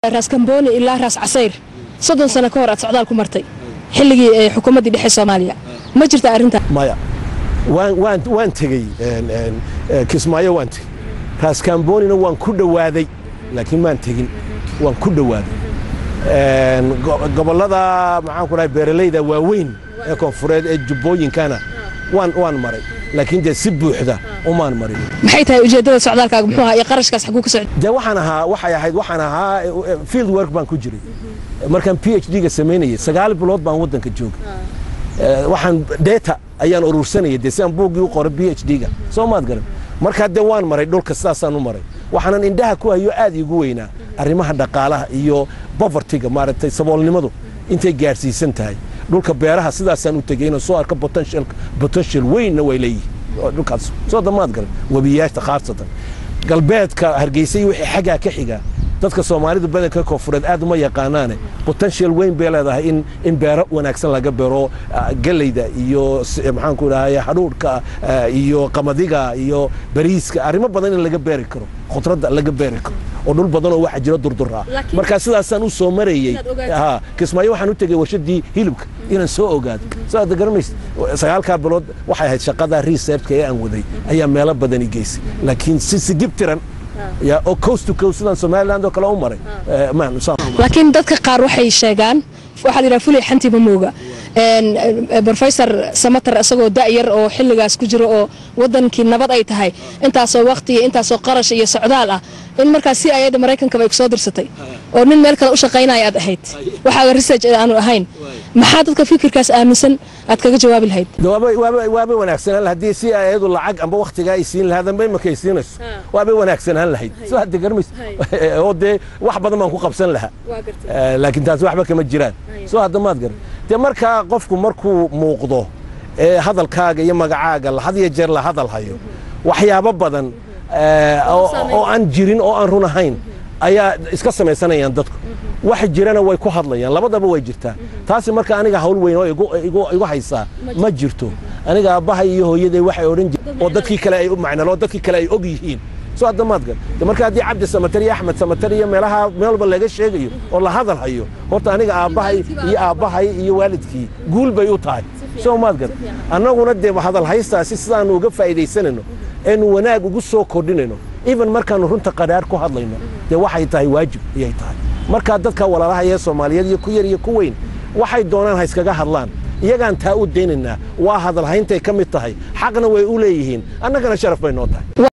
Raas Kambooni ilaa Raas Casayr 30 sano ka hor aad socdaal ku martay xilligii xukuumaddii dhexe Soomaaliya. Ma jirta arrinta? Maya, waan tegey Kismaayo, waan tegey Raas Kambonina, waan ku dhowaaday, laakiin maan tegin, waan ku dhowaaday. Gobollada, maxaan ku dhahay, beeralayda waaweyn ee koonfureed ee Jubbooyinkana waan maray, laakiin dee si buuxda umaan marin. Maxay tahay ujeeddada socdaalkaaga? Muxuu ahaa iyo qarashkaas xaguu ka socday? Dee waxaan ahaa, waxay ahayd, waxaan ahaa field work baan ku jiray. Markaan PhD-ga samaynayay 9 bilood baan waddanka joogay. Waxaan data ayaan urursanayay dee si aan buuggii u qoro PhD-ga, soo maad garan? Markaa dee waan maray dhulka, sidaasaan u maray. Waxaanan indhaha ku hayo aad iigu weynaa arrimaha dhaqaalaha iyo povertyga, maaragtay, saboolnimadu intay gaadhsiisan tahay. Dhulka beeraha sidaasaan u tegey inaan soo arko potential. Potential weynna way leeyihin dhulkaas, soo damaad garan? Webiyaasha, khaasatan galbeedka Hargeysa iyo wixii xaggaa ka xiga, dadka Soomaalidu badanka koonfureed aad uma yaqaanaane, potential weyn bay leedahay in beero wanaagsan laga beero, galleyda iyo maxaan ku dhahay, hadhuudhka iyo qamadiga iyo bariiska, arrimo badan in laga beeri karo, khudradda laga beeri karo, oo dhul badan oo waxa jira durduraa. Marka sidaasaan u soo marayey. Ha, Kismaayo waxaan u tegey warshadii hilibka inaan soo ogaado. Soo aad garanaysa, 9-kaa bilood waxay ahayd shaqada researchka ee aan waday ayaa meelo badan i geysay, laakiin si sigib tiran ya oo coast to coast sidaan Somaliland oo kale u maray Laakiin dadka qaar waxay sheegaan, waxaa la yidhaha fulay xantiiba mooga. Professor Samatar isagoo da'yar oo xilligaas ku jiro oo wadankii nabad ay tahay, intaasoo waqti iyo intaasoo qarash iyo socdaal ah in markaas si ayadda Maraykankaba ay kusoo dirsatay oo nin meel kale u shaqaynaya aad ahayd, waxaaga research aanu ahayn. Maxaa dadka fikirkaas aaminsan aad kaga jawaabi lahayd? Waaba wanaagsanaan haddii si ayadu lacag amba waktigaa ay siin lahayd amba imaka ay siinayso, waabay wanaagsanaan lahayd, soo hadda garmaysa? Oo dee wax badan baan ku qabsan lahaa, laakiin taasi waxba kama jiraan, soo hadda maad garan? Dee markaa qofku markuu muuqdo ee hadalkaaga iyo magacaaga had iyo jeer la hadal hayo, waxyaabo badan oo aan jirin oo aan run ahayn ayaa iska samaysanayaan dadku, wax jirana way ku hadlayaan, labadaba way jirtaa taasi. Marka aniga hawl weyn oo igu haysaa ma jirto. Aniga aabbahay iyo hooyaday waxay odhan jireen oo dadkii kale ay macnalo, dadkii kale ay og yihiin, soo hadda maad gar? Marka haddii Cabdi Samatar iyo Axmed Samatar iyo meelaha meel walba laga sheegayo oo la hadal hayo, horta aniga aabbahay iyo aabbahay iyo waalidkii guul bay u tahay, soo maad gar? Annaguna dee hadal haystaasi sidaanu uga faa'iidaysanayno eenu wanaag ugu soo kordhinayno, even markaanu runta qadhaadh ku hadlayno, dee waxay tahay waajib ayay tahay. Markaa dadka walaalaha ee Soomaaliyeed iyo ku yar iyo ku weyn waxay doonaan ha iskaga hadlaan, iyagaan taa u daynaynaa. Waa hadalhayntay ka mid tahay, xaqna way u leeyihiin, annagana sharaf bay noo tahay.